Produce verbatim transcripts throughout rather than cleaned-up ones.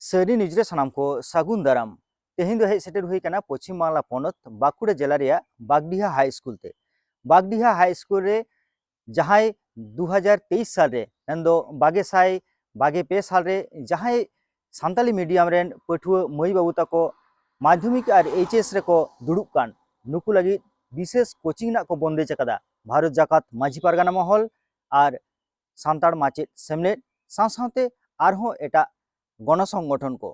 ᱥᱟᱹᱨᱤ ᱱᱤᱭᱩᱡᱽ ᱨᱮ ᱥᱟᱱᱟᱢ ᱠᱚ ᱥᱟᱹᱜᱩᱱ ᱫᱟᱨᱟᱢ᱾ ᱛᱮᱦᱮᱧ ᱫᱚ ᱦᱮᱡ ᱥᱮᱴᱮᱨ ᱦᱩᱭ ᱠᱟᱱᱟ ᱯᱚᱪᱷᱤᱢ ᱵᱟᱝᱞᱟ ᱯᱚᱱᱚᱛ ᱵᱟᱸᱠᱩᱲᱟ ᱡᱮᱞᱟ ᱨᱮᱭᱟᱜ ᱵᱟᱜᱽᱰᱤᱦᱟ ᱦᱟᱭ ᱥᱠᱩᱞ ᱛᱮ᱾ ᱵᱟᱜᱽᱰᱤᱦᱟ ᱦᱟᱭ ᱥᱠᱩᱞ ᱨᱮ ᱡᱟᱦᱟᱸᱭ ᱫᱩ ᱦᱟᱡᱟᱨ ᱛᱮᱭᱤᱥ ᱥᱟᱞ ᱨᱮ, ᱢᱮᱱᱫᱚ ᱵᱟᱜᱮ ᱥᱟᱭ ᱵᱟᱜᱮ ᱯᱮ ᱥᱟᱞ ᱨᱮ ᱡᱟᱦᱟᱸᱭ ᱥᱟᱱᱛᱟᱞᱤ ᱢᱤᱰᱤᱭᱟᱢ ᱨᱮᱱ ᱯᱟᱹᱴᱷᱩᱣᱟᱹ ᱢᱟᱹᱭ ᱵᱟᱹᱵᱩ ᱛᱟᱠᱚ ᱢᱟᱫᱽᱫᱷᱚᱢᱤᱠ ᱟᱨ ᱮᱭᱤᱪ ᱮᱥ ᱨᱮᱠᱚ ᱫᱩᱲᱩᱵ ᱠᱟᱱ, ᱱᱩᱠᱩ ᱞᱟᱹᱜᱤᱫ ᱵᱤᱥᱮᱥ ᱠᱳᱪᱤᱝ ᱨᱮᱱᱟᱜ ᱠᱚ ᱵᱚᱱᱫᱮᱡᱽ ᱟᱠᱟᱫᱟ ᱵᱷᱟᱨᱚᱛ ᱡᱟᱠᱟᱛ ᱢᱟᱹᱡᱷᱤ ᱯᱟᱨᱜᱟᱱᱟ ᱢᱚᱦᱚᱞ ᱟᱨ ᱥᱟᱱᱛᱟᱲ ᱢᱟᱪᱮᱫ ᱥᱮᱢᱞᱮᱫ ᱥᱟᱶ ᱥᱟᱶᱛᱮ ᱟᱨᱦᱚᱸ ᱮᱴᱟᱜ ᱜᱚᱱᱚ ᱥᱚᱝᱜᱚᱴᱷᱚᱱ ᱠᱚ᱾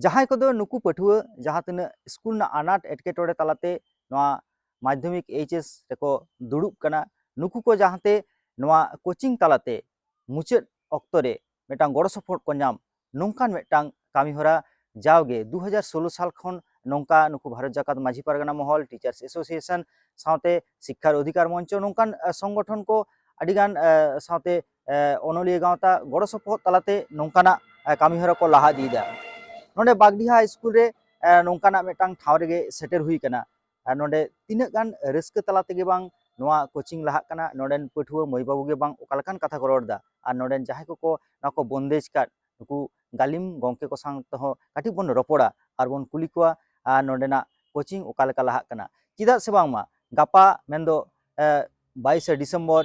ᱡᱟᱦᱟᱸᱭ ᱠᱚᱫᱚ ᱱᱩᱠᱩ ᱯᱟᱹᱴᱷᱩᱣᱟᱹ ᱡᱟᱦᱟᱸ ᱛᱤᱱᱟᱹᱜ ᱥᱠᱩᱞ ᱨᱮᱱᱟᱜ ᱟᱱᱟᱴ ᱮᱴᱠᱮᱴᱚᱬᱮ ᱛᱟᱞᱟᱛᱮ ᱱᱚᱣᱟ ᱢᱟᱫᱽᱫᱷᱚᱢᱤᱠ ᱮᱭᱤᱪ ᱮᱥ ᱨᱮᱠᱚ ᱫᱩᱲᱩᱵ ᱠᱟᱱᱟ, ᱱᱩᱠᱩ ᱠᱚ ᱡᱟᱦᱟᱸᱛᱮ ᱱᱚᱣᱟ ᱠᱳᱪᱤᱝ ᱛᱟᱞᱟᱛᱮ ᱢᱩᱪᱟᱹᱫ ᱚᱠᱛᱚ ᱨᱮ ᱢᱤᱫᱴᱟᱝ ᱜᱚᱲᱚ ᱥᱚᱯᱚᱦᱚᱫ ᱠᱚ ᱧᱟᱢ, ᱱᱚᱝᱠᱟᱱ ᱢᱤᱫᱴᱟᱝ ᱠᱟᱹᱢᱤᱦᱚᱨᱟ ᱡᱟᱣᱜᱮ ᱫᱩ ᱦᱟᱡᱟᱨ ᱥᱳᱞᱳ ᱥᱟᱞ ᱠᱷᱚᱱ ᱱᱚᱝᱠᱟ ᱱᱩᱠᱩ ᱵᱷᱟᱨᱚᱛ ᱡᱟᱠᱟᱛ ᱢᱟᱹᱡᱷᱤ ᱯᱟᱨᱜᱟᱱᱟ ᱢᱚᱦᱚᱞ, ᱴᱤᱪᱟᱨᱥ ᱮᱥᱳᱥᱤᱭᱮᱥᱚᱱ ᱥᱟᱶᱛᱮ ᱥᱤᱠᱠᱷᱟᱨ ᱚᱫᱷᱤᱠᱟᱨ ᱢᱚᱧᱪᱚ, ᱱᱚᱝᱠᱟᱱ, ᱮ, ᱥᱚᱝᱜᱚᱴᱷᱚᱱ ᱠᱚ ᱟᱹᱰᱤᱜᱟᱱ, ᱮ, ᱥᱟᱶᱛᱮ, ᱮ, ᱚᱱᱚᱞᱤᱭᱟᱹ ᱜᱟᱶᱛᱟ ᱜᱚᱲᱚ ᱥᱚᱯᱚᱦᱚᱫ ᱛᱟᱞᱟᱛᱮ ᱱᱚᱝᱠᱟᱱᱟᱜ, ᱮ, ᱠᱟᱹᱢᱤᱦᱚᱨᱟ ᱠᱚ ᱞᱟᱦᱟ ᱤᱫᱤᱭᱮᱫᱟ᱾ ᱱᱚᱰᱮ ᱵᱟᱜᱽᱰᱤᱦᱟ ᱦᱟᱭ ᱥᱠᱩᱞ ᱨᱮ, ᱮ, ᱱᱚᱝᱠᱟᱱᱟᱜ ᱢᱤᱫᱴᱟᱝ ᱴᱷᱟᱶ ᱨᱮᱜᱮ ᱥᱮᱴᱮᱨ ᱦᱩᱭ ᱠᱟᱱᱟ᱾ ᱟᱨ ᱱᱚᱰᱮ ᱛᱤᱱᱟᱹᱜ ᱜᱟᱱ ᱨᱟᱹᱥᱠᱟᱹ ᱛᱟᱞᱟ ᱛᱮᱜᱮ ᱵᱟᱝ ᱱᱚᱣᱟ ᱠᱳᱪᱤᱝ ᱞᱟᱦᱟᱜ ᱠᱟᱱᱟ, ᱱᱚᱰᱮᱱ ᱯᱟᱹᱴᱷᱩᱣᱟᱹ ᱢᱟᱹᱭ ᱵᱟᱹᱵᱩ ᱜᱮ ᱵᱟᱝ ᱚᱠᱟ ᱞᱮᱠᱟᱱ ᱠᱟᱛᱷᱟ ᱠᱚ ᱨᱚᱲ ᱮᱫᱟ, ᱟᱨ ᱱᱚᱰᱮᱱ ᱡᱟᱦᱟᱸᱭ ᱠᱚᱠᱚ ᱱᱚᱣᱟ ᱠᱚ ᱵᱚᱱᱫᱮᱡᱽ ᱠᱟᱫ, ᱱᱩᱠᱩ ᱜᱟᱹᱞᱤᱢ ᱜᱚᱢᱠᱮ ᱠᱚ ᱥᱟᱶ ᱛᱮᱦᱚᱸ ᱠᱟᱹᱴᱤᱡ ᱵᱚᱱ ᱨᱚᱯᱚᱲᱟ ᱟᱨ ᱵᱚᱱ ᱠᱩᱞᱤ ᱠᱚᱣᱟ, ᱟᱨ ᱱᱚᱰᱮᱱᱟᱜ ᱠᱳᱪᱤᱝ ᱚᱠᱟ ᱞᱮᱠᱟ ᱞᱟᱦᱟᱜ ᱠᱟᱱᱟ᱾ ᱪᱮᱫᱟᱜ ᱥᱮ ᱵᱟᱝᱢᱟ ᱜᱟᱯᱟ ᱢᱮᱱᱫᱚ, ᱮ, ᱵᱟᱭᱤᱥᱮ ᱰᱤᱥᱮᱢᱵᱚᱨ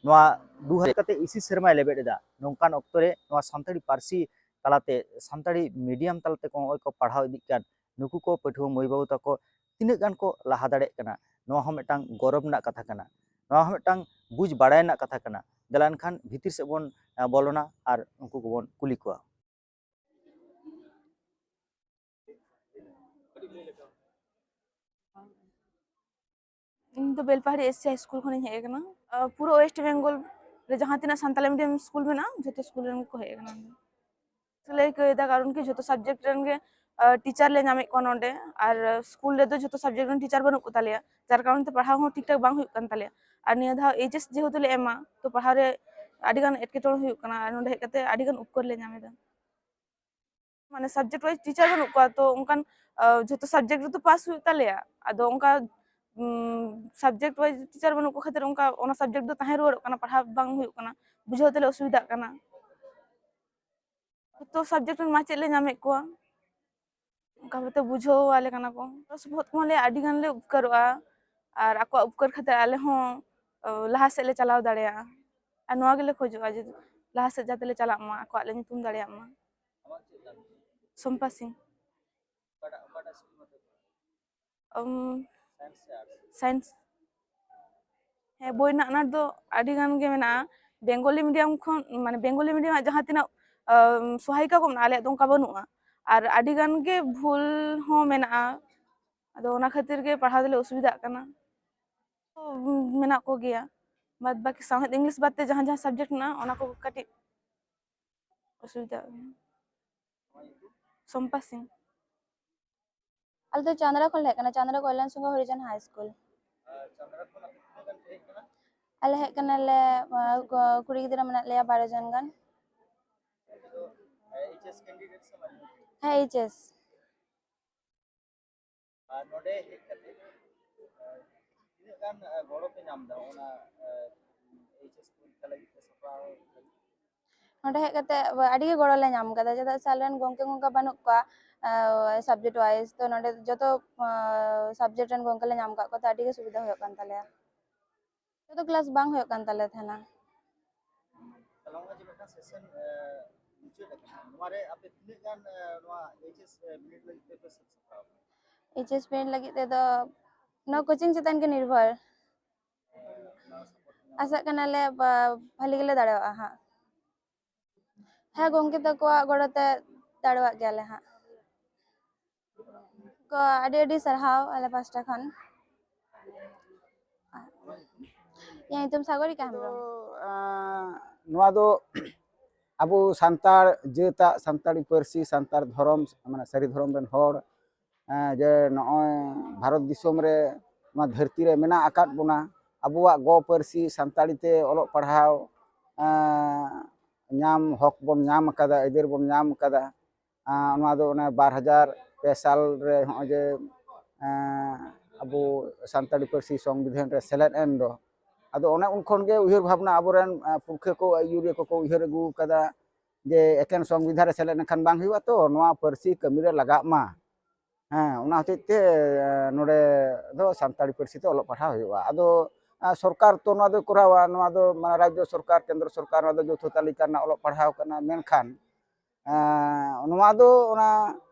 ᱱᱚᱣᱟ ᱫᱩ ᱦᱟᱡᱟᱨ ᱠᱟᱛᱮ ᱤᱥᱤ ᱥᱮᱨᱢᱟᱭ ᱞᱮᱵᱮᱫ ᱮᱫᱟ᱾ ᱱᱚᱝᱠᱟᱱ ᱚᱠᱛᱚ ᱨᱮ ᱱᱚᱣᱟ ᱥᱟᱱᱛᱟᱲᱤ ᱯᱟᱹᱨᱥᱤ ᱛᱟᱞᱟᱛᱮ, ᱥᱟᱱᱛᱟᱲᱤ ᱢᱤᱰᱤᱭᱟᱢ ᱛᱟᱞᱟᱛᱮ ᱠᱚ ᱱᱚᱜᱼᱚᱭ ᱠᱚ ᱯᱟᱲᱦᱟᱣ ᱤᱫᱤᱜ ᱠᱟᱱ, ᱱᱩᱠᱩ ᱠᱚ ᱯᱟᱹᱴᱷᱩᱣᱟᱹ ᱢᱟᱹᱭ ᱵᱟᱹᱵᱩ ᱛᱟᱠᱚ ᱛᱤᱱᱟᱹᱜ ᱜᱟᱱ ᱠᱚ ᱞᱟᱦᱟ ᱫᱟᱲᱮᱭᱟᱜ ᱠᱟᱱᱟ, ᱱᱚᱣᱟ ᱦᱚᱸ ᱢᱤᱫᱴᱟᱝ ᱜᱚᱨᱚᱵᱽ ᱨᱮᱱᱟᱜ ᱠᱟᱛᱷᱟ ᱠᱟᱱᱟ, ᱱᱚᱣᱟ ᱦᱚᱸ ᱢᱤᱫᱴᱟᱝ ᱵᱩᱡᱽ ᱵᱟᱲᱟᱭ ᱨᱮᱱᱟᱜ ᱠᱟᱛᱷᱟ ᱠᱟᱱᱟ᱾ ᱫᱮᱞᱟ ᱮᱱᱠᱷᱟᱱ ᱵᱷᱤᱛᱤᱨ ᱥᱮᱫ ᱵᱚᱱ, ᱮ, ᱵᱚᱞᱚᱱᱟ ᱟᱨ ᱩᱱᱠᱩ ᱠᱚᱵᱚᱱ ᱠᱩᱞᱤ ᱠᱚᱣᱟ᱾ ᱤᱧ ᱫᱚ ᱵᱮᱞᱯᱟᱦᱟᱲᱤ ᱮᱥ ᱥᱤ ᱦᱟᱭ ᱥᱠᱩᱞ ᱠᱷᱚᱱᱤᱧ ᱦᱮᱡ ᱟᱠᱟᱱᱟ᱾ ᱟᱨ ᱯᱩᱨᱟᱹ ᱳᱭᱮᱥᱴ ᱵᱮᱝᱜᱚᱞ ᱨᱮ ᱡᱟᱦᱟᱸ ᱛᱤᱱᱟᱹᱜ ᱥᱟᱱᱛᱟᱞᱤ ᱢᱤᱰᱤᱭᱟᱢ ᱥᱠᱩᱞ ᱢᱮᱱᱟᱜᱼᱟ, ᱡᱷᱚᱛᱚ ᱥᱠᱩᱞ ᱨᱮᱱ ᱜᱮᱠᱚ ᱦᱮᱡ ᱟᱠᱟᱱᱟ᱾ ᱞᱟᱹᱭ ᱠᱟᱹᱭᱫᱟ, ᱠᱟᱨᱚᱱ ᱠᱤ ᱡᱷᱚᱛᱚ ᱥᱟᱵᱡᱮᱠᱴ ᱨᱮᱱ ᱜᱮ, ᱟᱨ, ᱴᱤᱪᱟᱨ ᱞᱮ ᱧᱟᱢᱮᱫ ᱠᱚᱣᱟ ᱱᱚᱰᱮ, ᱟᱨ ᱥᱠᱩᱞ ᱨᱮᱫᱚ ᱡᱷᱚᱛᱚ ᱥᱟᱵᱡᱮᱠᱴ ᱨᱮᱱ ᱴᱤᱪᱟᱨ ᱵᱟᱹᱱᱩᱜ ᱠᱚ ᱛᱟᱞᱮᱭᱟ, ᱡᱟᱨ ᱠᱟᱨᱚᱱ ᱛᱮ ᱯᱟᱲᱦᱟᱣ ᱦᱚᱸ ᱴᱷᱤᱠ ᱴᱷᱟᱠ ᱵᱟᱝ ᱦᱩᱭᱩᱜ ᱠᱟᱱ ᱛᱟᱞᱮᱭᱟ᱾ ᱟᱨ ᱱᱤᱭᱟᱹ ᱫᱷᱟᱣ ᱮᱭᱤᱪ ᱮᱥ ᱡᱮᱦᱮᱛᱩ ᱞᱮ ᱮᱢᱟ, ᱛᱚ ᱯᱟᱲᱦᱟᱣ ᱨᱮ ᱟᱹᱰᱤ ᱜᱟᱱ ᱮᱴᱠᱮᱴᱚᱬᱮ ᱦᱩᱭᱩᱜ ᱠᱟᱱᱟ, ᱟᱨ ᱱᱚᱰᱮ ᱦᱮᱡ ᱠᱟᱛᱮ ᱟᱹᱰᱤ ᱜᱟᱱ ᱩᱯᱠᱟᱹᱨ ᱞᱮ ᱧᱟᱢ ᱮᱫᱟ᱾ ᱢᱟᱱᱮ ᱥᱟᱵᱡᱮᱠᱴ ᱣᱟᱭᱤᱡ ᱴᱤᱪᱟᱨ ᱵᱟᱹᱱᱩᱜ ᱠᱚᱣᱟ, ᱛᱚ ᱚᱱᱠᱟᱱ, ᱟᱨ, ᱡᱷᱚᱛᱚ ᱥᱟᱵᱡᱮᱠᱴ ᱨᱮᱫᱚ ᱯᱟᱥ ᱦᱩᱭᱩᱜ ᱛᱟᱞᱮᱭᱟ, ᱟᱫᱚ ᱚᱱᱠᱟ, ᱩᱸ, ᱥᱟᱵᱡᱮᱠᱴ ᱣᱟᱭᱤᱡ ᱴᱤᱪᱟᱨ ᱵᱟᱹᱱᱩᱜ ᱠᱚ ᱠᱷᱟᱹᱛᱤᱨ ᱚᱱᱠᱟ ᱚᱱᱟ ᱥᱟᱵᱡᱮᱠᱴ ᱫᱚ ᱛᱟᱦᱮᱸ ᱨᱩᱣᱟᱹᱲᱚᱜ ᱠᱟᱱᱟ, ᱯᱟᱲᱦᱟᱣ ᱵᱟᱝ ᱦᱩᱭᱩᱜ ᱠᱟᱱᱟ, ᱵᱩᱡᱷᱟᱹᱣ ᱛᱮᱞᱮ ᱚᱥᱩᱵᱤᱫᱷᱟᱜ ᱠᱟᱱᱟ᱾ ᱡᱚᱛᱚ subject ᱨᱮᱱ ᱢᱟᱪᱮᱫ ᱞᱮ ᱧᱟᱢᱮᱫ ᱠᱚᱣᱟ, ᱚᱱᱠᱟ ᱵᱷᱟᱵᱮ ᱛᱮ ᱵᱩᱡᱷᱟᱹᱣ ᱟᱞᱮ ᱠᱟᱱᱟ ᱠᱚ᱾ ᱜᱚᱲᱚ ᱥᱚᱯᱚᱦᱚᱫ ᱠᱚᱦᱚᱸ ᱞᱮ ᱟᱹᱰᱤ ᱜᱟᱱ ᱞᱮ ᱩᱯᱠᱟᱹᱨᱚᱜᱼᱟ, ᱟᱨ ᱟᱠᱚᱣᱟᱜ ᱩᱯᱠᱟᱹᱨ ᱠᱷᱟᱹᱛᱤᱨ ᱟᱞᱮ ᱦᱚᱸ, ᱚ, ᱞᱟᱦᱟ ᱥᱮᱫ ᱞᱮ ᱪᱟᱞᱟᱣ ᱫᱟᱲᱮᱭᱟᱜᱼᱟ᱾ ᱟᱨ ᱱᱚᱣᱟ ᱜᱮᱞᱮ ᱠᱷᱚᱡᱚᱜᱼᱟ ᱡᱮ ᱞᱟᱦᱟ ᱥᱮᱫ ᱡᱟᱛᱮ ᱞᱮ ᱪᱟᱞᱟᱜ ᱢᱟ, ᱟᱠᱚᱣᱟᱜ ᱞᱮ ᱧᱩᱛᱩᱢ ᱫᱟᱲᱮᱭᱟᱜ ᱢᱟ᱾ ᱥᱚᱢᱯᱟ ᱥᱤᱝ᱾ ᱥᱟᱭᱮᱱᱥ᱾ ᱦᱮᱸ, ᱵᱳᱭ ᱨᱮᱱᱟᱜ ᱟᱱᱟᱴ ᱫᱚ ᱟᱹᱰᱤ ᱜᱟᱱ ᱜᱮ ᱢᱮᱱᱟᱜᱼᱟ᱾ ᱵᱮᱝᱜᱚᱞᱤ ᱢᱤᱰᱤᱭᱟᱢ ᱠᱷᱚᱱ, ᱢᱟᱱᱮ, ᱵᱮᱝᱜᱚᱞᱤ ᱢᱤᱰᱤᱭᱟᱢᱟᱜ ᱡᱟᱦᱟᱸ ᱛᱤᱱᱟᱹᱜ, ᱟᱢ, ᱥᱚᱦᱟᱭᱤᱠᱟ ᱠᱚ ᱢᱮᱱᱟᱜᱼᱟ, ᱟᱞᱮᱭᱟᱜ ᱫᱚ ᱚᱱᱠᱟ ᱵᱟᱹᱱᱩᱜᱼᱟ᱾ ᱟᱨ ᱟᱹᱰᱤ ᱜᱟᱱ ᱜᱮ ᱵᱷᱩᱞ ᱦᱚᱸ ᱢᱮᱱᱟᱜᱼᱟ, ᱟᱫᱚ ᱚᱱᱟ ᱠᱷᱟᱹᱛᱤᱨ ᱜᱮ ᱯᱟᱲᱦᱟᱣ ᱫᱚᱞᱮ ᱚᱥᱩᱵᱤᱫᱷᱟᱜ ᱠᱟᱱᱟ᱾ ᱢᱮᱱᱟᱜ ᱠᱚᱜᱮᱭᱟ, ᱵᱟᱫ ᱵᱟᱹᱠᱤ ᱥᱟᱶᱦᱮᱫ, ᱤᱝᱞᱤᱥ ᱵᱟᱫ ᱛᱮ ᱡᱟᱦᱟᱸ ᱡᱟᱦᱟᱸ subject ᱢᱮᱱᱟᱜᱼᱟ, ᱚᱱᱟ ᱠᱚ ᱠᱟᱹᱴᱤᱡ ᱚᱥᱩᱵᱤᱫᱷᱟ᱾ ᱥᱚᱢᱯᱟ ᱥᱤᱝ᱾ ᱟᱞᱮ ᱫᱚ ᱪᱟᱸᱫᱽᱲᱟ ᱠᱷᱚᱱ ᱞᱮ ᱦᱮᱡ ᱠᱟᱱᱟ, ᱪᱟᱸᱫᱽᱲᱟ ᱠᱚᱞᱭᱟᱱ ᱥᱤᱝᱦᱚ ᱦᱚᱨᱤᱡᱚᱱ ᱦᱟᱭ ᱥᱠᱩᱞ᱾ ᱟᱞᱮ ᱦᱮᱡ ᱠᱟᱱᱟᱞᱮ, ᱟᱸ, ᱠᱩᱲᱤ ᱜᱤᱫᱽᱨᱟᱹ ᱢᱮᱱᱟᱜ ᱞᱮᱭᱟ ᱵᱟᱨᱚ ᱡᱚᱱ ᱜᱟᱱ᱾ ᱦᱮᱸ, ᱮᱭᱤᱪ ᱮᱥ᱾ ᱟᱨ ᱱᱚᱰᱮ ᱦᱮᱡ ᱠᱟᱛᱮ, ᱟᱨ ᱛᱤᱱᱟᱹᱜ ᱜᱟᱱ, ᱟᱨ ᱜᱚᱲᱚ ᱯᱮ ᱧᱟᱢ ᱮᱫᱟ ᱚᱱᱟ, ᱟᱨ ᱮᱭᱤᱪ ᱮᱥ ᱯᱚᱨᱤᱠᱠᱷᱟ ᱞᱟᱹᱜᱤᱫ ᱛᱮ ᱥᱟᱯᱲᱟᱣ ᱞᱟᱹᱜᱤᱫ? ᱱᱚᱰᱮ ᱦᱮᱡ ᱠᱟᱛᱮ ᱟᱹᱰᱤ ᱜᱮ ᱜᱚᱲᱚ ᱞᱮ ᱧᱟᱢ ᱠᱟᱫᱟ, ᱪᱮᱫᱟᱜ ᱥᱮ ᱟᱞᱮ ᱨᱮᱱ ᱜᱚᱢᱠᱮ ᱠᱚ ᱚᱱᱠᱟ ᱵᱟᱹᱱᱩᱜ ᱠᱚᱣᱟ, ᱟᱨ subject wise᱾ ᱛᱚ ᱱᱚᱰᱮ ᱡᱚᱛᱚ, ᱟᱨ subject ᱨᱮᱱ ᱜᱚᱢᱠᱮ ᱞᱮ ᱧᱟᱢ ᱠᱟᱫ ᱠᱚᱛᱮ ᱟᱹᱰᱤ ᱜᱮ ᱥᱩᱵᱤᱫᱷᱟ ᱦᱩᱭᱩᱜ ᱠᱟᱱ ᱛᱟᱞᱮᱭᱟ᱾ ᱡᱚᱛᱚ class ᱵᱟᱝ ᱦᱩᱭᱩᱜ ᱠᱟᱱ ᱛᱟᱞᱮ ᱛᱟᱦᱮᱱᱟ᱾ ᱛᱟᱦᱞᱮ ᱱᱚᱜᱼᱚᱭ ᱡᱮ ᱢᱤᱫᱴᱟᱝ session, ᱮ, ᱢᱩᱪᱟᱹᱫ ᱟᱠᱟᱱᱟ, ᱱᱚᱣᱟ ᱨᱮ ᱟᱯᱮ ᱛᱤᱱᱟᱹᱜ ᱜᱟᱱ, ᱮ, ᱱᱚᱣᱟ ᱮᱭᱤᱪ ᱮᱥ, ᱮ, ᱵᱤᱱᱤᱰ ᱞᱟᱹᱜᱤᱫ ᱛᱮ ᱯᱮ ᱥᱟᱹᱛ ᱥᱟᱯᱲᱟᱣ ᱟᱠᱟᱱᱟ? ᱮᱭᱤᱪ ᱮᱥ ᱵᱤᱱᱤᱰ ᱞᱟᱹᱜᱤᱫ ᱛᱮᱫᱚ ᱱᱚᱣᱟ coaching ᱪᱮᱛᱟᱱ ᱜᱮ ᱱᱤᱨᱵᱷᱚᱨ᱾ ᱮ, ᱱᱚᱣᱟ support ᱧᱟᱢ ᱟᱥᱟᱜ ᱠᱟᱱᱟᱞᱮ ᱵᱟ-, ᱵᱷᱟᱞᱤ ᱜᱮᱞᱮ ᱫᱟᱲᱮᱭᱟᱜᱼᱟ ᱦᱟᱸᱜ᱾ ᱦᱮᱸ, ᱜᱚᱢᱠᱮ ᱛᱟᱠᱚᱣᱟᱜ ᱜᱚᱲᱚ ᱛᱮ ᱫᱟᱲᱮᱭᱟᱜ ᱜᱮᱭᱟᱞᱮ ᱦᱟᱸᱜ᱾ ᱠᱚ ᱟᱹᱰᱤ ᱟᱹᱰᱤ ᱥᱟᱨᱦᱟᱣ ᱟᱞᱮ ᱯᱟᱥᱴᱟ ᱠᱷᱚᱱ᱾ ᱤᱧᱟᱹᱜ ᱧᱩᱛᱩᱢ ᱥᱟᱜᱚᱨᱤᱠᱟ ᱦᱮᱢᱵᱨᱚᱢ᱾ ᱫᱚ, ᱟᱸ, ᱱᱚᱣᱟ ᱫᱚ ᱟᱵᱚ ᱥᱟᱱᱛᱟᱲ ᱡᱟᱹᱛᱟᱜ, ᱥᱟᱱᱛᱟᱲᱤ ᱯᱟᱹᱨᱥᱤ, ᱥᱟᱱᱛᱟᱲ ᱫᱷᱚᱨᱚᱢ, ᱢᱟᱱᱮ ᱥᱟᱹᱨᱤ ᱫᱷᱚᱨᱚᱢ ᱨᱮᱱ ᱦᱚᱲ, ᱮᱸ, ᱡᱮ ᱱᱚᱜᱼᱚᱭ ᱵᱷᱟᱨᱚᱛ ᱫᱤᱥᱚᱢ ᱨᱮ, ᱱᱚᱣᱟ ᱫᱷᱟᱹᱨᱛᱤ ᱨᱮ ᱢᱮᱱᱟᱜ ᱟᱠᱟᱫ ᱵᱚᱱᱟ, ᱟᱵᱚᱣᱟᱜ ᱜᱚ ᱯᱟᱹᱨᱥᱤ ᱥᱟᱱᱛᱟᱲᱤ ᱛᱮ ᱚᱞᱚᱜ ᱯᱟᱲᱦᱟᱣ, ᱮᱸ, ᱧᱟᱢ ᱦᱚᱠ ᱵᱚᱱ ᱧᱟᱢ ᱟᱠᱟᱫᱟ, ᱟᱹᱭᱫᱟᱹᱨ ᱵᱚᱱ ᱧᱟᱢ ᱟᱠᱟᱫᱟ᱾ ᱟᱸ, ᱱᱚᱣᱟ ᱫᱚ ᱚᱱᱮ ᱵᱟᱨ ᱦᱟᱡᱟᱨ ᱯᱮ ᱥᱟᱞ ᱨᱮ ᱦᱚᱸᱜᱼᱚᱭ ᱡᱮ, ᱮᱸ, ᱟᱵᱚ ᱥᱟᱱᱛᱟᱲᱤ ᱯᱟᱹᱨᱥᱤ ᱥᱚᱝᱵᱤᱫᱷᱟᱱ ᱨᱮ ᱥᱮᱞᱮᱫ ᱮᱱ ᱫᱚ, ᱟᱫᱚ ᱚᱱᱮ ᱩᱱ ᱠᱷᱚᱱ ᱜᱮ ᱩᱭᱦᱟᱹᱨ ᱵᱷᱟᱵᱽᱱᱟ ᱟᱵᱚᱨᱮᱱ, ᱮᱸ, ᱯᱩᱨᱠᱷᱟᱹ ᱠᱚ, ᱟᱹᱭᱩᱨᱤᱭᱟᱹ ᱠᱚᱠᱚ ᱩᱭᱦᱟᱹᱨ ᱟᱹᱜᱩ ᱟᱠᱟᱫᱟ ᱡᱮ ᱮᱠᱮᱱ ᱥᱚᱝᱵᱤᱫᱷᱟᱱ ᱨᱮ ᱥᱮᱞᱮᱫ ᱞᱮᱱᱠᱷᱟᱱ ᱵᱟᱝ ᱦᱩᱭᱩᱜᱼᱟ, ᱛᱚ ᱱᱚᱣᱟ ᱯᱟᱹᱨᱥᱤ ᱠᱟᱹᱢᱤ ᱨᱮ ᱞᱟᱜᱟᱜ ᱢᱟ᱾ ᱦᱮᱸ, ᱚᱱᱟ ᱦᱚᱛᱮᱡ ᱛᱮ ᱱᱚᱰᱮ ᱫᱚ ᱥᱟᱱᱛᱟᱲᱤ ᱯᱟᱹᱨᱥᱤ ᱛᱮ ᱚᱞᱚᱜ ᱯᱟᱲᱦᱟᱣ ᱦᱩᱭᱩᱜᱼᱟ᱾ ᱟᱫᱚ ᱥᱚᱨᱠᱟᱨ ᱛᱚ ᱱᱚᱣᱟ ᱫᱚ ᱠᱚᱨᱟᱣᱟ, ᱱᱚᱣᱟ ᱫᱚ ᱨᱟᱡᱽᱡᱚ ᱥᱚᱨᱠᱟᱨ, ᱠᱮᱱᱫᱨᱚ ᱥᱚᱨᱠᱟᱨ, ᱱᱚᱣᱟ ᱫᱚ ᱡᱳᱣᱛᱷᱚ ᱛᱟᱹᱞᱤᱠᱟ ᱨᱮᱱᱟᱜ ᱚᱞᱚᱜ ᱯᱟᱲᱦᱟᱣ ᱠᱟᱱᱟ᱾ ᱢᱮᱱᱠᱷᱟᱱ ᱱᱚᱣᱟ ᱫᱚ ᱚᱱᱟ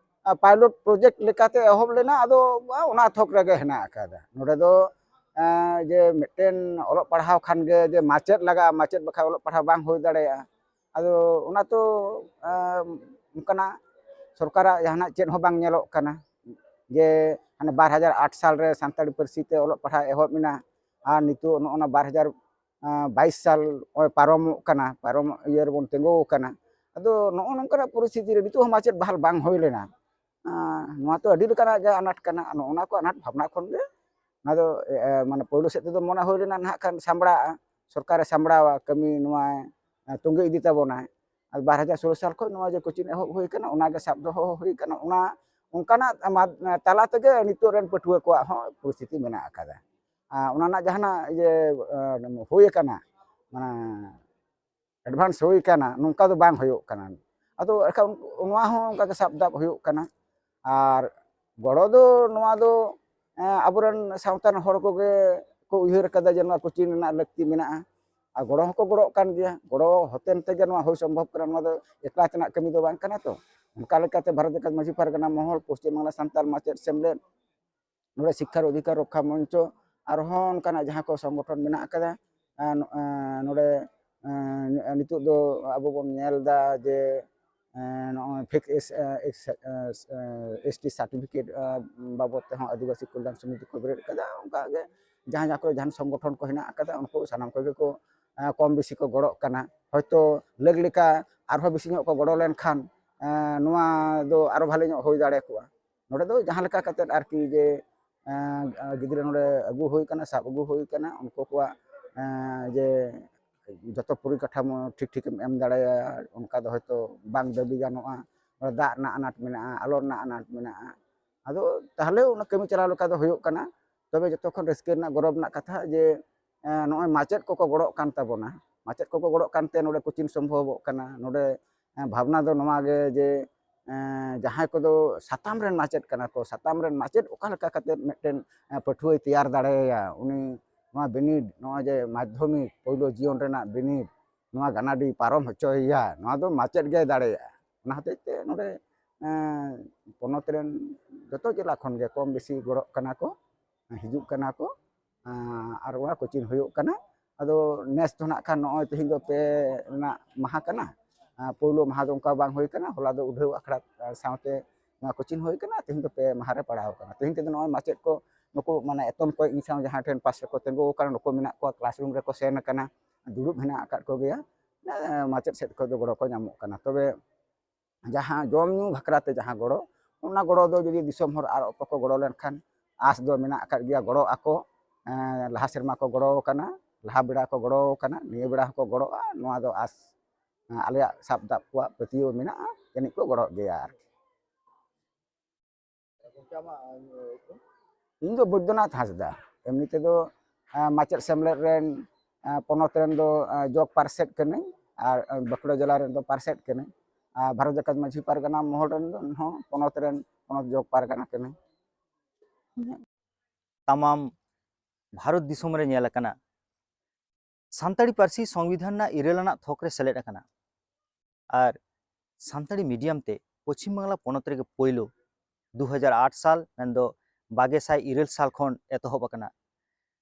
ᱯᱟᱭᱞᱚᱴ ᱯᱨᱚᱡᱮᱠᱴ ᱞᱮᱠᱟᱛᱮ ᱮᱦᱚᱵ ᱞᱮᱱᱟ, ᱟᱫᱚ ᱚᱱᱟ ᱛᱷᱚᱠ ᱨᱮᱜᱮ ᱦᱮᱱᱟᱜ ᱟᱠᱟᱫᱟ᱾ ᱱᱚᱰᱮ ᱫᱚ ᱡᱮ ᱢᱤᱫᱴᱮᱱ ᱚᱞᱚᱜ ᱯᱟᱲᱦᱟᱣ ᱠᱷᱟᱱ ᱜᱮ ᱡᱮ ᱢᱟᱪᱮᱫ ᱞᱟᱜᱟᱜᱼᱟ, ᱢᱟᱪᱮᱫ ᱵᱟᱠᱷᱟᱡ ᱚᱞᱚᱜ ᱯᱟᱲᱦᱟᱣ ᱵᱟᱝ ᱦᱩᱭ ᱫᱟᱲᱮᱭᱟᱜᱼᱟ᱾ ᱟᱫᱚ ᱚᱱᱟ ᱛᱚ ᱚᱱᱠᱟᱱᱟᱜ ᱥᱚᱨᱠᱟᱨᱟᱜ ᱡᱟᱦᱟᱱᱟᱜ ᱪᱮᱫ ᱦᱚᱸ ᱵᱟᱝ ᱧᱮᱞᱚᱜ ᱠᱟᱱᱟ᱾ ᱡᱮ ᱦᱟᱱᱮ ᱵᱟᱨ ᱦᱟᱡᱟᱨ ᱟᱴ ᱥᱟᱞ ᱨᱮ ᱥᱟᱱᱛᱟᱲᱤ ᱯᱟᱹᱨᱥᱤ ᱛᱮ ᱚᱞᱚᱜ ᱯᱟᱲᱦᱟᱣ ᱮᱦᱚᱵ ᱮᱱᱟ, ᱟᱨ ᱱᱤᱛᱚᱜ ᱱᱚᱜᱼᱚ ᱱᱟ ᱵᱟᱨ ᱦᱟᱡᱟᱨ ᱵᱟᱭᱤᱥ ᱥᱟᱞ ᱱᱚᱜᱼᱚᱭ ᱯᱟᱨᱚᱢᱚᱜ ᱠᱟᱱᱟ, ᱯᱟᱨᱚᱢ ᱤᱭᱟᱹ ᱨᱮᱵᱚᱱ ᱛᱤᱸᱜᱩ ᱟᱠᱟᱱᱟ᱾ ᱟᱫᱚ ᱱᱚᱜᱼᱚ ᱱᱚᱝᱠᱟᱱᱟᱜ ᱯᱚᱨᱤᱥᱛᱷᱤᱛᱤ ᱨᱮ ᱱᱤᱛᱚᱜ ᱦᱚᱸ ᱢᱟᱪᱮᱫ ᱵᱟᱦᱟᱞ ᱵᱟᱝ ᱦᱩᱭ ᱞᱮᱱᱟ᱾ ᱱᱚᱣᱟ ᱛᱚ ᱟᱹᱰᱤ ᱞᱮᱠᱟᱱᱟᱜ ᱜᱮ ᱟᱱᱟᱴ ᱠᱟᱱᱟ᱾ ᱱᱚᱜᱼᱚ ᱱᱟ ᱠᱚ ᱟᱱᱟᱴ ᱵᱷᱟᱵᱽᱱᱟ ᱠᱷᱚᱱ ᱜᱮ ᱱᱚᱣᱟ ᱫᱚ ᱢᱟᱱᱮ ᱯᱳᱭᱞᱳ ᱥᱮᱫ ᱛᱮᱫᱚ ᱢᱚᱱᱮ ᱦᱩᱭ ᱞᱮᱱᱟ ᱱᱟᱦᱟᱜ ᱠᱷᱟᱱ ᱥᱟᱢᱵᱲᱟᱜᱼᱟ, ᱥᱚᱨᱠᱟᱨᱮ ᱥᱟᱢᱵᱲᱟᱣᱟ, ᱠᱟᱹᱢᱤ ᱱᱚᱣᱟ ᱛᱚᱸᱜᱮ ᱤᱫᱤ ᱛᱟᱵᱚᱱᱟᱭ᱾ ᱟᱨ ᱵᱟᱨ ᱦᱟᱡᱟᱨ ᱥᱳᱞᱳ ᱥᱟᱞ ᱠᱷᱚᱱ ᱱᱚᱣᱟ ᱡᱮ ᱠᱳᱪᱤᱝ ᱮᱦᱚᱵ ᱦᱩᱭ ᱠᱟᱱᱟ, ᱚᱱᱟᱜᱮ ᱥᱟᱵ ᱫᱚᱦᱚ ᱦᱩᱭ ᱠᱟᱱᱟ᱾ ᱚᱱᱟ ᱚᱱᱠᱟᱱᱟᱜ ᱛᱟᱞᱟ ᱛᱮᱜᱮ ᱱᱤᱛᱚᱜ ᱨᱮᱱ ᱯᱟᱹᱴᱷᱩᱣᱟᱹ ᱠᱚᱣᱟᱜ ᱦᱚᱸ ᱯᱚᱨᱤᱥᱛᱷᱤᱛᱤ ᱢᱮᱱᱟᱜ ᱟᱠᱟᱫᱟ᱾ ᱚᱱᱟ ᱨᱮᱱᱟᱜ ᱡᱟᱦᱟᱱᱟᱜ ᱤᱭᱟᱹ ᱦᱩᱭ ᱟᱠᱟᱱᱟ, ᱢᱟᱱᱮ ᱮᱰᱵᱷᱟᱱᱥ ᱦᱩᱭ ᱟᱠᱟᱱᱟ, ᱱᱚᱝᱠᱟ ᱫᱚ ᱵᱟᱝ ᱦᱩᱭᱩᱜ ᱠᱟᱱᱟ᱾ ᱟᱫᱚ ᱮᱱᱠᱷᱟᱱ ᱱᱚᱣᱟ ᱦᱚᱸ ᱚᱱᱠᱟ ᱜᱮ ᱥᱟᱵ ᱫᱟᱵ ᱦᱩᱭᱩᱜ ᱠᱟᱱᱟ᱾ ᱟᱨ ᱜᱚᱲᱚ ᱫᱚ ᱱᱚᱣᱟ ᱫᱚ ᱟᱵᱚᱨᱮᱱ ᱥᱟᱶᱛᱟ ᱨᱮᱱ ᱦᱚᱲ ᱠᱚᱜᱮ ᱠᱚ ᱩᱭᱦᱟᱹᱨ ᱟᱠᱟᱫᱟ ᱡᱮ ᱱᱚᱣᱟ ᱠᱳᱪᱤᱝ ᱨᱮᱱᱟᱜ ᱞᱟᱹᱠᱛᱤ ᱢᱮᱱᱟᱜᱼᱟ᱾ ᱟᱨ ᱜᱚᱲᱚ ᱦᱚᱸᱠᱚ ᱜᱚᱲᱚᱜ ᱠᱟᱱ ᱜᱮᱭᱟ᱾ ᱜᱚᱲᱚ ᱦᱚᱛᱮᱱ ᱛᱮᱜᱮ ᱱᱚᱣᱟ ᱦᱩᱭ ᱥᱚᱢᱵᱷᱚᱵ ᱠᱟᱱᱟ᱾ ᱱᱚᱣᱟ ᱫᱚ ᱮᱠᱞᱟ ᱛᱮᱱᱟᱜ ᱠᱟᱹᱢᱤ ᱫᱚ ᱵᱟᱝ ᱠᱟᱱᱟ ᱛᱚ᱾ ᱚᱱᱠᱟ ᱞᱮᱠᱟᱛᱮ ᱵᱷᱟᱨᱚᱛ ᱡᱟᱠᱟᱛ ᱢᱟᱹᱡᱷᱤ ᱯᱟᱨᱜᱟᱱᱟ ᱢᱚᱦᱚᱞ, ᱯᱚᱥᱪᱤᱢ ᱵᱟᱝᱞᱟ ᱥᱟᱱᱛᱟᱲ ᱢᱟᱪᱮᱫ ᱥᱮᱢᱞᱮᱫ, ᱱᱚᱰᱮ ᱥᱤᱠᱠᱷᱟᱨ ᱚᱫᱷᱤᱠᱟᱨ ᱨᱚᱠᱠᱷᱟ ᱢᱚᱧᱪᱚ, ᱟᱨᱦᱚᱸ ᱚᱱᱠᱟᱱᱟᱜ ᱡᱟᱦᱟᱸ ᱠᱚ ᱥᱚᱝᱜᱚᱴᱷᱚᱱ ᱢᱮᱱᱟᱜ ᱟᱠᱟᱫᱟ, ᱱᱚᱰᱮ ᱱᱤᱛᱚᱜ ᱫᱚ ᱟᱵᱚ ᱵᱚᱱ ᱧᱮᱞ ᱮᱫᱟ ᱡᱮ ᱱᱚᱜᱼᱚᱭ ᱯᱷᱮᱠ ᱮᱥ ᱴᱤ ᱥᱟᱨᱴᱤᱯᱷᱤᱠᱮᱴ ᱵᱟᱵᱚᱫ ᱛᱮᱦᱚᱸ ᱟᱹᱫᱤᱵᱟᱹᱥᱤ ᱠᱚᱞᱭᱟᱱ ᱥᱚᱢᱤᱛᱤ ᱠᱚ ᱵᱮᱨᱮᱫ ᱟᱠᱟᱫᱟ᱾ ᱚᱱᱠᱟᱜᱮ ᱡᱟᱦᱟᱸ ᱡᱟᱦᱟᱸ ᱠᱚᱨᱮ ᱡᱟᱦᱟᱸ ᱥᱚᱝᱜᱚᱴᱷᱚᱱ ᱠᱚ ᱦᱮᱱᱟᱜ ᱟᱠᱟᱫᱟ, ᱩᱱᱠᱩ ᱥᱟᱱᱟᱢ ᱠᱚᱜᱮ ᱠᱚ ᱠᱚᱢ ᱵᱮᱥᱤ ᱠᱚ ᱜᱚᱲᱚᱜ ᱠᱟᱱᱟ᱾ ᱦᱚᱭᱛᱳ ᱞᱟᱹᱠ ᱞᱮᱠᱟ ᱟᱨᱦᱚᱸ ᱵᱮᱥᱤ ᱧᱚᱜ ᱠᱚ ᱜᱚᱲᱚ ᱞᱮᱱᱠᱷᱟᱱ ᱱᱚᱣᱟ ᱫᱚ ᱟᱨᱚ ᱵᱷᱟᱞᱮ ᱧᱚᱜ ᱦᱩᱭ ᱫᱟᱲᱮ ᱠᱚᱜᱼᱟ᱾ ᱱᱚᱰᱮ ᱫᱚ ᱡᱟᱦᱟᱸ ᱞᱮᱠᱟ ᱠᱟᱛᱮᱫ ᱟᱨᱠᱤ ᱡᱮ ᱜᱤᱫᱽᱨᱟᱹ ᱱᱚᱰᱮ ᱟᱹᱜᱩ ᱦᱩᱭ ᱠᱟᱱᱟ, ᱥᱟᱵ ᱟᱹᱜᱩ ᱦᱩᱭ ᱠᱟᱱᱟ, ᱩᱱᱠᱩ ᱠᱚᱣᱟᱜ ᱡᱮ ᱡᱚᱛᱚ ᱯᱚᱨᱤᱠᱟᱴᱷᱟᱢᱳ ᱴᱷᱤᱠ ᱴᱷᱤᱠᱮᱢ ᱮᱢ ᱫᱟᱲᱮᱭᱟᱜᱼᱟ, ᱚᱱᱠᱟ ᱫᱚ ᱦᱚᱭᱛᱳ ᱵᱟᱝ ᱫᱟᱹᱵᱤ ᱜᱟᱱᱚᱜᱼᱟ᱾ ᱱᱚᱰᱮ ᱫᱟᱜ ᱨᱮᱱᱟᱜ ᱟᱱᱟᱴ ᱢᱮᱱᱟᱜᱼᱟ, ᱟᱞᱚ ᱨᱮᱱᱟᱜ ᱟᱱᱟᱴ ᱢᱮᱱᱟᱜᱼᱟ᱾ ᱟᱫᱚ ᱛᱟᱦᱚᱞᱮ ᱚᱱᱟ ᱠᱟᱹᱢᱤ ᱪᱟᱞᱟᱣ ᱞᱮᱠᱟ ᱫᱚ ᱦᱩᱭᱩᱜ ᱠᱟᱱᱟ᱾ ᱛᱚᱵᱮ ᱡᱚᱛᱚ ᱠᱷᱚᱱ ᱨᱟᱹᱥᱠᱟᱹ ᱨᱮᱱᱟᱜ ᱜᱚᱨᱚᱵᱽ ᱨᱮᱱᱟᱜ ᱠᱟᱛᱷᱟ ᱡᱮ ᱱᱚᱜᱼᱚᱭ ᱢᱟᱪᱮᱫ ᱠᱚᱠᱚ ᱜᱚᱲᱚᱜ ᱠᱟᱱ ᱛᱟᱵᱚᱱᱟ᱾ ᱢᱟᱪᱮᱫ ᱠᱚᱠᱚ ᱜᱚᱲᱚᱜ ᱠᱟᱱᱛᱮ ᱱᱚᱰᱮ ᱠᱳᱪᱤᱝ ᱥᱚᱢᱵᱷᱚᱵᱚᱜ ᱠᱟᱱᱟ, ᱱᱚᱰᱮ ᱵᱷᱟᱵᱽᱱᱟ ᱫᱚ ᱱᱚᱣᱟ ᱜᱮ ᱡᱮ ᱡᱟᱦᱟᱸᱭ ᱠᱚᱫᱚ ᱥᱟᱛᱟᱢ ᱨᱮᱱ ᱢᱟᱪᱮᱫ ᱠᱟᱱᱟ ᱠᱚ, ᱥᱟᱛᱟᱢ ᱨᱮᱱ ᱢᱟᱪᱮᱫ ᱚᱠᱟ ᱞᱮᱠᱟ ᱠᱟᱛᱮ ᱢᱤᱫᱴᱮᱱ ᱯᱟᱹᱴᱷᱩᱣᱟᱹᱭ ᱛᱮᱭᱟᱨ ᱫᱟᱲᱮᱭᱟᱭᱟ, ᱩᱱᱤ ᱱᱚᱣᱟ ᱵᱤᱱᱤᱰ, ᱱᱚᱜᱼᱚᱭ ᱡᱮ ᱢᱟᱫᱽᱫᱷᱚᱢᱤᱠ ᱯᱳᱭᱞᱳ ᱡᱤᱭᱚᱱ ᱨᱮᱱᱟᱜ ᱵᱤᱱᱤᱰ, ᱱᱚᱣᱟ ᱜᱟᱱᱟᱰᱤ ᱯᱟᱨᱚᱢ ᱦᱚᱪᱚᱭᱮᱭᱟ, ᱱᱚᱣᱟ ᱫᱚ ᱢᱟᱪᱮᱫ ᱜᱮᱭ ᱫᱟᱲᱮᱭᱟᱜᱼᱟ᱾ ᱚᱱᱟ ᱦᱚᱛᱮᱡ ᱛᱮ ᱱᱚᱰᱮ ᱯᱚᱱᱚᱛ ᱨᱮᱱ ᱡᱚᱛᱚ ᱡᱮᱞᱟ ᱠᱷᱚᱱ ᱜᱮ ᱠᱚᱢ ᱵᱮᱥᱤ ᱜᱚᱲᱚᱜ ᱠᱟᱱᱟ ᱠᱚ, ᱦᱤᱡᱩᱜ ᱠᱟᱱᱟ ᱠᱚ, ᱟᱨ ᱚᱱᱟ ᱠᱳᱪᱤᱝ ᱦᱩᱭᱩᱜ ᱠᱟᱱᱟ᱾ ᱟᱫᱚ ᱱᱮᱥ ᱫᱚ ᱱᱟᱜ ᱠᱷᱟᱱ ᱱᱚᱜᱼᱚᱭ ᱛᱮᱦᱮᱧ ᱫᱚ ᱯᱮ ᱨᱮᱱᱟᱜ ᱢᱟᱦᱟ ᱠᱟᱱᱟ᱾ ᱯᱳᱭᱞᱳ ᱢᱟᱦᱟ ᱫᱚ ᱚᱱᱠᱟ ᱵᱟᱝ ᱦᱩᱭ ᱠᱟᱱᱟ, ᱦᱚᱞᱟ ᱫᱚ ᱩᱰᱷᱟᱹᱣ ᱟᱠᱷᱲᱟ ᱥᱟᱶᱛᱮ ᱱᱚᱣᱟ ᱠᱳᱪᱤᱝ ᱦᱩᱭ ᱠᱟᱱᱟ, ᱛᱮᱦᱮᱧ ᱫᱚ ᱯᱮ ᱢᱟᱦᱟ ᱨᱮ ᱯᱟᱲᱟᱣ ᱠᱟᱱᱟ᱾ ᱛᱮᱦᱮᱧ ᱛᱮᱫᱚ ᱱᱚᱜᱼᱚᱭ ᱢᱟᱪᱮᱫ ᱠᱚ ᱱᱩᱠᱩ ᱢᱟᱱᱮ ᱮᱛᱚᱢ ᱠᱚ ᱤᱧ ᱥᱟᱶ ᱡᱟᱦᱟᱸ ᱴᱷᱮᱱ ᱯᱟᱥ ᱨᱮᱠᱚ ᱛᱤᱸᱜᱩ ᱟᱠᱟᱱᱟ, ᱱᱩᱠᱩ ᱢᱮᱱᱟᱜ ᱠᱚᱣᱟ, ᱠᱞᱟᱥᱨᱩᱢ ᱨᱮᱠᱚ ᱥᱮᱱ ᱟᱠᱟᱱᱟ, ᱫᱩᱲᱩᱵ ᱦᱮᱱᱟᱜ ᱟᱠᱟᱫ ᱠᱚᱜᱮᱭᱟ, ᱢᱟᱪᱮᱫ ᱥᱮᱫ ᱠᱷᱚᱱ ᱫᱚ ᱜᱚᱲᱚ ᱠᱚ ᱧᱟᱢᱚᱜ ᱠᱟᱱᱟ᱾ ᱛᱚᱵᱮ ᱡᱟᱦᱟᱸ ᱡᱚᱢ ᱧᱩ ᱵᱟᱠᱷᱨᱟ ᱛᱮ ᱡᱟᱦᱟᱸ ᱜᱚᱲᱚ, ᱚᱱᱟ ᱜᱚᱲᱚ ᱫᱚ ᱡᱩᱫᱤ ᱫᱤᱥᱚᱢ ᱦᱚᱲ ᱟᱨ ᱚᱠᱚᱭ ᱠᱚ ᱜᱚᱲᱚ ᱞᱮᱱᱠᱷᱟᱱ ᱟᱸᱥ ᱫᱚ ᱢᱮᱱᱟᱜ ᱟᱠᱟᱫ ᱜᱮᱭᱟ, ᱜᱚᱲᱚᱜ ᱟᱠᱚ᱾ ᱞᱟᱦᱟ ᱥᱮᱨᱢᱟ ᱠᱚ ᱜᱚᱲᱚ ᱟᱠᱟᱱᱟ, ᱞᱟᱦᱟ ᱵᱮᱲᱟ ᱠᱚ ᱜᱚᱲᱚ ᱟᱠᱟᱱᱟ, ᱱᱤᱭᱟᱹ ᱵᱮᱲᱟ ᱦᱚᱸᱠᱚ ᱜᱚᱲᱚᱜᱼᱟ, ᱱᱚᱣᱟ ᱫᱚ ᱟᱸᱥ ᱟᱞᱮᱭᱟᱜ ᱥᱟᱵ ᱫᱟᱵ ᱠᱚᱣᱟᱜ ᱯᱟᱹᱛᱭᱟᱹᱣ ᱢᱮᱱᱟᱜᱼᱟ, ᱡᱟᱹᱱᱤᱡ ᱠᱚ ᱜᱚᱲᱚᱜ ᱜᱮᱭᱟ ᱟᱨᱠᱤ᱾ ᱤᱧ ᱫᱚ ᱵᱳᱭᱫᱚᱱᱟᱛᱷ ᱦᱟᱸᱥᱫᱟ, ᱮᱢᱱᱤ ᱛᱮᱫᱚ ᱢᱟᱪᱮᱫ ᱥᱮᱢᱞᱮᱫ ᱨᱮᱱ, ᱯᱚᱱᱚᱛ ᱨᱮᱱ ᱫᱚ ᱡᱚᱜᱽ ᱯᱟᱨᱥᱮᱫ ᱠᱟᱹᱱᱟᱹᱧ, ᱟᱨ ᱵᱟᱸᱠᱩᱲᱟ ᱡᱮᱞᱟ ᱨᱮᱱ ᱫᱚ ᱯᱟᱨᱥᱮᱫ ᱠᱟᱹᱱᱟᱹᱧ, ᱟᱨ ᱵᱷᱟᱨᱚᱛ ᱡᱟᱠᱟᱛ ᱢᱟᱹᱡᱷᱤ ᱯᱟᱨᱜᱟᱱᱟ ᱢᱚᱦᱚᱞ ᱨᱮᱱ ᱫᱚ ᱦᱚᱸ ᱯᱚᱱᱚᱛ ᱨᱮᱱ ᱯᱚᱱᱚᱛ ᱡᱚᱜᱽ ᱯᱟᱨᱜᱟᱱᱟ ᱠᱟᱹᱱᱟᱹᱧ᱾ ᱛᱟᱢᱟᱢ ᱵᱷᱟᱨᱚᱛ ᱫᱤᱥᱚᱢ ᱨᱮ ᱧᱮᱞ ᱟᱠᱟᱱᱟ, ᱥᱟᱱᱛᱟᱲᱤ ᱯᱟᱹᱨᱥᱤ ᱥᱚᱝᱵᱤᱫᱷᱟᱱ ᱨᱮᱱᱟᱜ ᱤᱨᱟᱹᱞ ᱟᱱᱟᱜ ᱛᱷᱚᱠ ᱨᱮ ᱥᱮᱞᱮᱫ ᱟᱠᱟᱱᱟ᱾ ᱟᱨ ᱥᱟᱱᱛᱟᱲᱤ ᱢᱤᱰᱤᱭᱟᱢ ᱛᱮ ᱯᱚᱪᱷᱤᱢ ᱵᱟᱝᱞᱟ ᱯᱚᱱᱚᱛ ᱨᱮᱜᱮ ᱯᱳᱭᱞᱳ ᱫᱩ ᱦᱟᱡᱟᱨ ᱟᱴ ᱥᱟᱞ, ᱢᱮᱱᱫᱚ ᱵᱟᱜᱮ ᱥᱟᱭ ᱤᱨᱟᱹᱞ ᱥᱟᱞ ᱠᱷᱚᱱ ᱮᱛᱚᱦᱚᱵ ᱟᱠᱟᱱᱟ᱾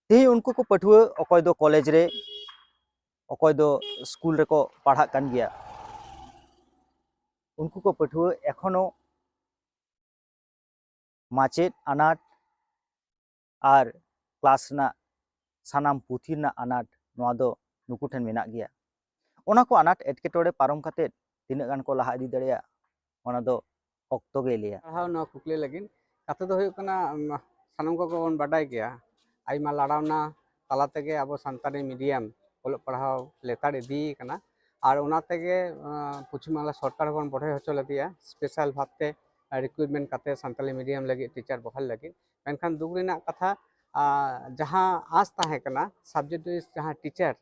ᱛᱮᱦᱮᱧ ᱩᱱᱠᱩ ᱠᱚ ᱯᱟᱹᱴᱷᱩᱣᱟᱹ ᱚᱠᱚᱭ ᱫᱚ ᱠᱚᱞᱮᱡᱽ ᱨᱮ, ᱚᱠᱚᱭ ᱫᱚ ᱥᱠᱩᱞ ᱨᱮᱠᱚ ᱯᱟᱲᱦᱟᱜ ᱠᱟᱱ ᱜᱮᱭᱟ, ᱩᱱᱠᱩ ᱠᱚ ᱯᱟᱹᱴᱷᱩᱣᱟᱹ ᱮᱠᱷᱚᱱᱳ ᱢᱟᱪᱮᱫ ᱟᱱᱟᱴ ᱟᱨ ᱠᱞᱟᱥ ᱨᱮᱱᱟᱜ ᱥᱟᱱᱟᱢ ᱯᱩᱛᱷᱤ ᱨᱮᱱᱟᱜ ᱟᱱᱟᱴ, ᱱᱚᱣᱟ ᱫᱚ ᱱᱩᱠᱩ ᱴᱷᱮᱱ ᱢᱮᱱᱟᱜ ᱜᱮᱭᱟ᱾ ᱚᱱᱟ ᱠᱚ ᱟᱱᱟᱴ ᱮᱴᱠᱮᱴᱚᱬᱮ ᱯᱟᱨᱚᱢ ᱠᱟᱛᱮ ᱛᱤᱱᱟᱹᱜ ᱜᱟᱱ ᱠᱚ ᱞᱟᱦᱟ ᱤᱫᱤ ᱫᱟᱲᱮᱭᱟᱜᱼᱟ, ᱚᱱᱟ ᱫᱚ ᱚᱠᱛᱚ ᱜᱮᱭ ᱞᱟᱹᱭᱟ᱾ ᱯᱟᱲᱦᱟᱣ ᱱᱚᱣᱟ ᱠᱩᱠᱞᱤ ᱞᱟᱹᱜᱤᱫ ᱠᱟᱛᱷᱟ ᱫᱚ ᱦᱩᱭᱩᱜ ᱠᱟᱱᱟ, ᱩᱢ, ᱥᱟᱱᱟᱢ ᱠᱚᱜᱮ ᱵᱚᱱ ᱵᱟᱰᱟᱭ ᱜᱮᱭᱟ, ᱟᱭᱢᱟ ᱞᱟᱲᱟᱣᱱᱟ ᱛᱟᱞᱟ ᱛᱮᱜᱮ ᱟᱵᱚ ᱥᱟᱱᱛᱟᱲᱤ ᱢᱤᱰᱤᱭᱟᱢ ᱚᱞᱚᱜ ᱯᱟᱲᱦᱟᱣ ᱞᱮᱛᱟᱲ ᱤᱫᱤ ᱠᱟᱱᱟ᱾ ᱟᱨ ᱚᱱᱟ ᱛᱮᱜᱮ, ᱟᱸ, ᱯᱚᱪᱷᱤᱢ ᱵᱟᱝᱞᱟ ᱥᱚᱨᱠᱟᱨ ᱦᱚᱸᱵᱚᱱ ᱵᱚᱲᱦᱮ ᱦᱚᱪᱚ ᱞᱮᱫᱮᱭᱟ, ᱥᱯᱮᱥᱟᱞ ᱵᱷᱟᱵᱽᱛᱮ ᱨᱤᱠᱨᱩᱴᱢᱮᱱᱴ ᱠᱟᱛᱮ ᱥᱟᱱᱛᱟᱲᱤ ᱢᱤᱰᱤᱭᱟᱢ ᱞᱟᱹᱜᱤᱫ ᱴᱤᱪᱟᱨ ᱵᱚᱦᱟᱞ ᱞᱟᱹᱜᱤᱫ᱾ ᱢᱮᱱᱠᱷᱟᱱ ᱫᱩᱠ ᱨᱮᱱᱟᱜ ᱠᱟᱛᱷᱟ, ᱟᱸ, ᱡᱟᱦᱟᱸ ᱟᱸᱥ ᱛᱟᱦᱮᱸ ᱠᱟᱱᱟ ᱥᱟᱵᱡᱮᱠᱴ ᱣᱟᱭᱤᱡ ᱡᱟᱦᱟᱸ ᱴᱤᱪᱟᱨ,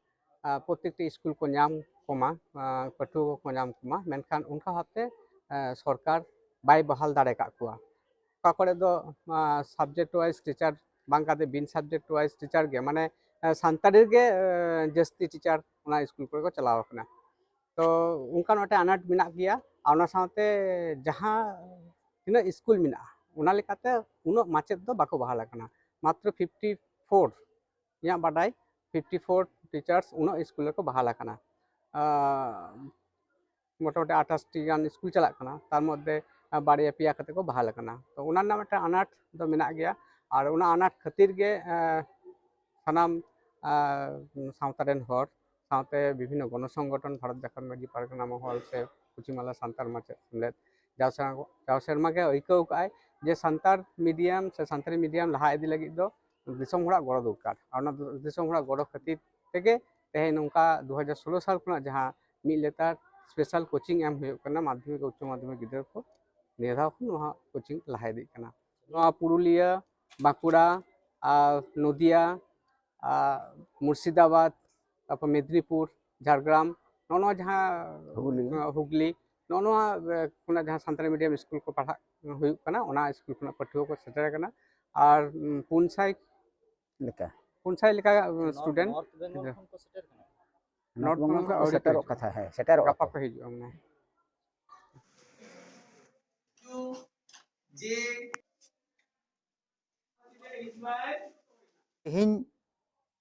ᱟᱸ, ᱯᱨᱚᱛᱮᱠᱴᱤ ᱥᱠᱩᱞ ᱠᱚ ᱧᱟᱢ ᱠᱚᱢᱟ, ᱟᱸ, ᱯᱟᱹᱴᱷᱩᱣᱟᱹ ᱠᱚᱠᱚ ᱧᱟᱢ ᱠᱚᱢᱟ, ᱢᱮᱱᱠᱷᱟᱱ ᱚᱱᱠᱟ ᱵᱷᱟᱵᱛᱮ, ᱟᱸ, ᱥᱚᱨᱠᱟᱨ ᱵᱟᱭ ᱵᱟᱦᱟᱞ ᱫᱟᱲᱮ ᱠᱟᱜ ᱠᱚᱣᱟ᱾ ᱚᱠᱟ ᱠᱚᱨᱮ ᱫᱚ, ᱟᱸ, subject wise teacher ᱵᱟᱝ ᱠᱟᱛᱮ ᱵᱤᱱ subject wise teacher ᱜᱮ, ᱢᱟᱱᱮ, ᱟᱸ, ᱥᱟᱱᱛᱟᱲᱤ ᱨᱮᱜᱮ, ᱟᱸ, ᱡᱟᱹᱥᱛᱤ teacher ᱚᱱᱟ ᱥᱠᱩᱞ ᱠᱚᱨᱮ ᱠᱚ ᱪᱟᱞᱟᱣ ᱟᱠᱟᱱᱟ᱾ ᱛᱚ ᱚᱱᱠᱟᱱ ᱢᱤᱫᱴᱮᱱ ᱟᱱᱟᱴ ᱢᱮᱱᱟᱜ ᱜᱮᱭᱟ᱾ ᱟᱨ ᱚᱱᱟ ᱥᱟᱶᱛᱮ ᱡᱟᱦᱟᱸ ᱛᱤᱱᱟᱹᱜ ᱥᱠᱩᱞ ᱢᱮᱱᱟᱜᱼᱟ, ᱚᱱᱟ ᱞᱮᱠᱟᱛᱮ ᱩᱱᱟᱹᱜ ᱢᱟᱪᱮᱫ ᱫᱚ ᱵᱟᱠᱚ ᱵᱟᱦᱟᱞ ᱟᱠᱟᱱᱟ᱾ ᱢᱟᱛᱨᱚ fifty four, ᱤᱧᱟᱹᱜ ᱵᱟᱰᱟᱭ, fifty four teachers ᱩᱱᱟᱹᱜ ᱥᱠᱩᱞ ᱨᱮᱠᱚ ᱵᱟᱦᱟᱞ ᱟᱠᱟᱱᱟ᱾ ᱟᱸ, ᱢᱚᱴᱟᱢᱩᱴᱤ ᱟᱴᱷᱟᱥ ᱴᱤ ᱜᱟᱱ ᱥᱠᱩᱞ ᱪᱟᱞᱟᱜ ᱠᱟᱱᱟ, ᱛᱟᱨ ᱢᱚᱫᱽᱫᱷᱮ, ᱟᱸ, ᱵᱟᱨᱭᱟ ᱯᱮᱭᱟ ᱠᱟᱛᱮ ᱠᱚ ᱵᱟᱦᱟᱞ ᱟᱠᱟᱱᱟ᱾ ᱛᱚ ᱚᱱᱟ ᱨᱮᱱᱟᱜ ᱢᱤᱫᱴᱟᱝ ᱟᱱᱟᱴ ᱫᱚ ᱢᱮᱱᱟᱜ ᱜᱮᱭᱟ᱾ ᱟᱨ ᱚᱱᱟ ᱟᱱᱟᱴ ᱠᱷᱟᱹᱛᱤᱨ ᱜᱮ, ᱟᱸ, ᱥᱟᱱᱟᱢ, ᱟᱸ, ᱥᱟᱶᱛᱟ ᱨᱮᱱ ᱦᱚᱲ ᱥᱟᱶᱛᱮ ᱵᱤᱵᱷᱤᱱᱱᱚ ᱜᱚᱱᱚ ᱥᱚᱝᱜᱚᱴᱷᱚᱱ, ᱵᱷᱟᱨᱚᱛ ᱡᱷᱟᱲᱠᱷᱚᱸᱰ ᱢᱟᱹᱡᱷᱤ ᱯᱟᱨᱜᱟᱱᱟ ᱢᱚᱦᱚᱞ ᱥᱮ ᱯᱚᱪᱷᱤᱢ ᱵᱟᱝᱞᱟ ᱥᱟᱱᱛᱟᱲ ᱢᱟᱪᱮᱫ ᱥᱮᱢᱞᱮᱫ ᱡᱟᱣ ᱥᱮᱨᱢᱟ, ᱡᱟᱣ ᱥᱮᱨᱢᱟ ᱜᱮ ᱟᱹᱭᱠᱟᱹᱣ ᱠᱟᱜᱼᱟᱭ ᱡᱮ ᱥᱟᱱᱛᱟᱲ medium ᱥᱮ ᱥᱟᱱᱛᱟᱲᱤ medium ᱞᱟᱦᱟ ᱤᱫᱤ ᱞᱟᱹᱜᱤᱫ ᱫᱚ ᱫᱤᱥᱚᱢ ᱦᱚᱲᱟᱜ ᱜᱚᱲᱚ ᱫᱚᱨᱠᱟᱨ᱾ ᱟᱨ ᱚᱱᱟ ᱫᱤᱥᱚᱢ ᱦᱚᱲᱟᱜ ᱜᱚᱲᱚ ᱠᱷᱟᱹᱛᱤᱨ ᱛᱮᱜᱮ ᱛᱮᱦᱮᱧ ᱱᱚᱝᱠᱟ ᱫᱩ ᱦᱟᱡᱟᱨ ᱥᱳᱞᱳ ᱥᱟᱞ ᱠᱷᱚᱱᱟᱜ ᱡᱟᱦᱟᱸ ᱢᱤᱫ ᱞᱮᱛᱟᱲ special coaching ᱮᱢ ᱦᱩᱭᱩᱜ ᱠᱟᱱᱟ ᱢᱟᱫᱽᱫᱷᱚᱢᱤᱠ ᱩᱪᱪᱚ ᱢᱟᱫᱽᱫᱷᱚᱢᱤᱠ ᱜᱤᱫᱽᱨᱟᱹ ᱠᱚ, ᱱᱤᱭᱟᱹ ᱫᱷᱟᱣ ᱠᱷᱚᱱ ᱱᱚᱣᱟ coaching ᱞᱟᱦᱟ ᱤᱫᱤᱜ ᱠᱟᱱᱟ᱾ ᱱᱚᱣᱟ ᱯᱩᱨᱩᱞᱤᱭᱟᱹ, ᱵᱟᱸᱠᱩᱲᱟ, ᱟᱨ ᱱᱚᱫᱤᱭᱟ, ᱟᱨ ᱢᱩᱨᱥᱤᱫᱟᱵᱟᱫᱽ, ᱛᱟᱨᱯᱚᱨ ᱢᱮᱫᱽᱱᱤᱯᱩᱨ, ᱡᱷᱟᱲᱜᱨᱟᱢ, ᱱᱚᱜᱼᱚ ᱱᱚᱣᱟ ᱡᱟᱦᱟᱸ, ᱦᱩᱜᱽᱞᱤ᱾ ᱟᱸ, ᱦᱩᱜᱽᱞᱤ, ᱱᱚᱜᱼᱚ ᱱᱚᱣᱟ, ᱟᱸ, ᱠᱷᱚᱱᱟᱜ ᱡᱟᱦᱟᱸ ᱥᱟᱱᱛᱟᱲᱤ medium ᱥᱠᱩᱞ ᱠᱚ ᱯᱟᱲᱦᱟᱜ ᱦᱩᱭᱩᱜ ᱠᱟᱱᱟ, ᱚᱱᱟ ᱥᱠᱩᱞ ᱠᱷᱚᱱᱟᱜ ᱯᱟᱹᱴᱷᱩᱣᱟᱹ ᱠᱚ ᱥᱮᱴᱮᱨ ᱟᱠᱟᱱᱟ᱾ ᱟᱨ, ᱩᱸ, ᱯᱩᱱ ᱥᱟᱭ ᱞᱮᱠᱟ᱾ ᱯᱩᱱ ᱥᱟᱭ ᱞᱮᱠᱟ, ᱩᱸ, ᱱᱚᱨᱛᱷ, student᱾ ᱱᱚᱨᱛᱷ ᱵᱮᱝᱜᱚᱞ ᱠᱷᱚᱱ ᱠᱚ ᱥᱮᱴᱮᱨ ᱠᱟᱱᱟ? ᱱᱚᱨᱛᱷ ᱱᱚᱨᱛᱷ ᱵᱮᱝᱜᱚᱞ ᱵᱮᱝᱜᱚᱞ ᱠᱷᱚᱱ ᱠᱷᱚᱱ ᱟᱹᱣᱨᱤ ᱠᱚ ᱥᱮᱴᱮᱨᱚᱜ ᱦᱤᱡᱩᱜᱼᱟ᱾ ᱠᱟᱛᱷᱟ, ᱦᱮᱸ, ᱥᱮᱴᱮᱨᱚᱜ ᱜᱟᱯᱟ ᱟᱠᱚ᱾ ᱠᱚ ᱦᱤᱡᱩᱜᱼᱟ, ᱢᱟᱱᱮ᱾ ᱛᱮᱦᱮᱧ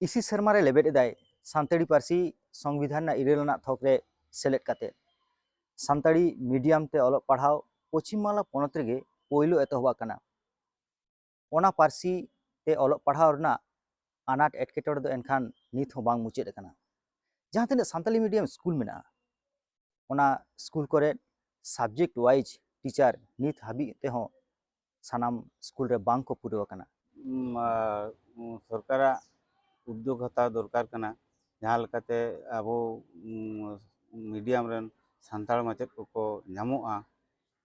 ᱤᱥᱤ ᱥᱮᱨᱢᱟ ᱨᱮ ᱞᱮᱵᱮᱫ ᱮᱫᱟᱭ ᱥᱟᱱᱛᱟᱲᱤ ᱯᱟᱹᱨᱥᱤ ᱥᱚᱝᱵᱤᱫᱷᱟᱱ ᱨᱮᱱᱟᱜ ᱤᱨᱟᱹᱞ ᱟᱱᱟᱜ ᱛᱷᱚᱠ ᱨᱮ ᱥᱮᱞᱮᱫ ᱠᱟᱛᱮ᱾ ᱥᱟᱱᱛᱟᱲᱤ medium ᱛᱮ ᱚᱞᱚᱜ ᱯᱟᱲᱦᱟᱣ ᱯᱚᱪᱷᱤᱢ ᱵᱟᱝᱞᱟ ᱯᱚᱱᱚᱛ ᱨᱮᱜᱮ ᱯᱳᱭᱞᱳ ᱮᱛᱚᱦᱚᱵ ᱟᱠᱟᱱᱟ᱾ ᱚᱱᱟ ᱯᱟᱹᱨᱥᱤ ᱛᱮ ᱚᱞᱚᱜ ᱯᱟᱲᱦᱟᱣ ᱨᱮᱱᱟᱜ ᱟᱱᱟᱴ ᱮᱴᱠᱮᱴᱚᱬᱮ ᱫᱚ ᱮᱱᱠᱷᱟᱱ ᱱᱤᱛ ᱦᱚᱸ ᱵᱟᱝ ᱢᱩᱪᱟᱹᱫ ᱟᱠᱟᱱᱟ᱾ ᱡᱟᱦᱟᱸ ᱛᱤᱱᱟᱹᱜ ᱥᱟᱱᱛᱟᱲᱤ medium ᱥᱠᱩᱞ ᱢᱮᱱᱟᱜᱼᱟ, ᱚᱱᱟ ᱥᱠᱩᱞ ᱠᱚᱨᱮ subject wise teacher ᱱᱤᱛ ᱦᱟᱹᱵᱤᱡ ᱛᱮᱦᱚᱸ ᱥᱟᱱᱟᱢ ᱥᱠᱩᱞ ᱨᱮ ᱵᱟᱝ ᱠᱚ ᱯᱩᱨᱟᱹᱣ ᱟᱠᱟᱱᱟ᱾ ᱩᱢ, ᱟ, ᱩᱢ, ᱥᱚᱨᱠᱟᱨᱟᱜ ᱩᱫᱽᱫᱳᱜᱽ ᱦᱟᱛᱟᱣ ᱫᱚᱨᱠᱟᱨ ᱠᱟᱱᱟ, ᱡᱟᱦᱟᱸ ᱞᱮᱠᱟᱛᱮ ᱟᱵᱚ, ᱩᱢ, medium ᱨᱮᱱ ᱥᱟᱱᱛᱟᱲ ᱢᱟᱪᱮᱫ ᱠᱚᱠᱚ ᱧᱟᱢᱚᱜᱼᱟ,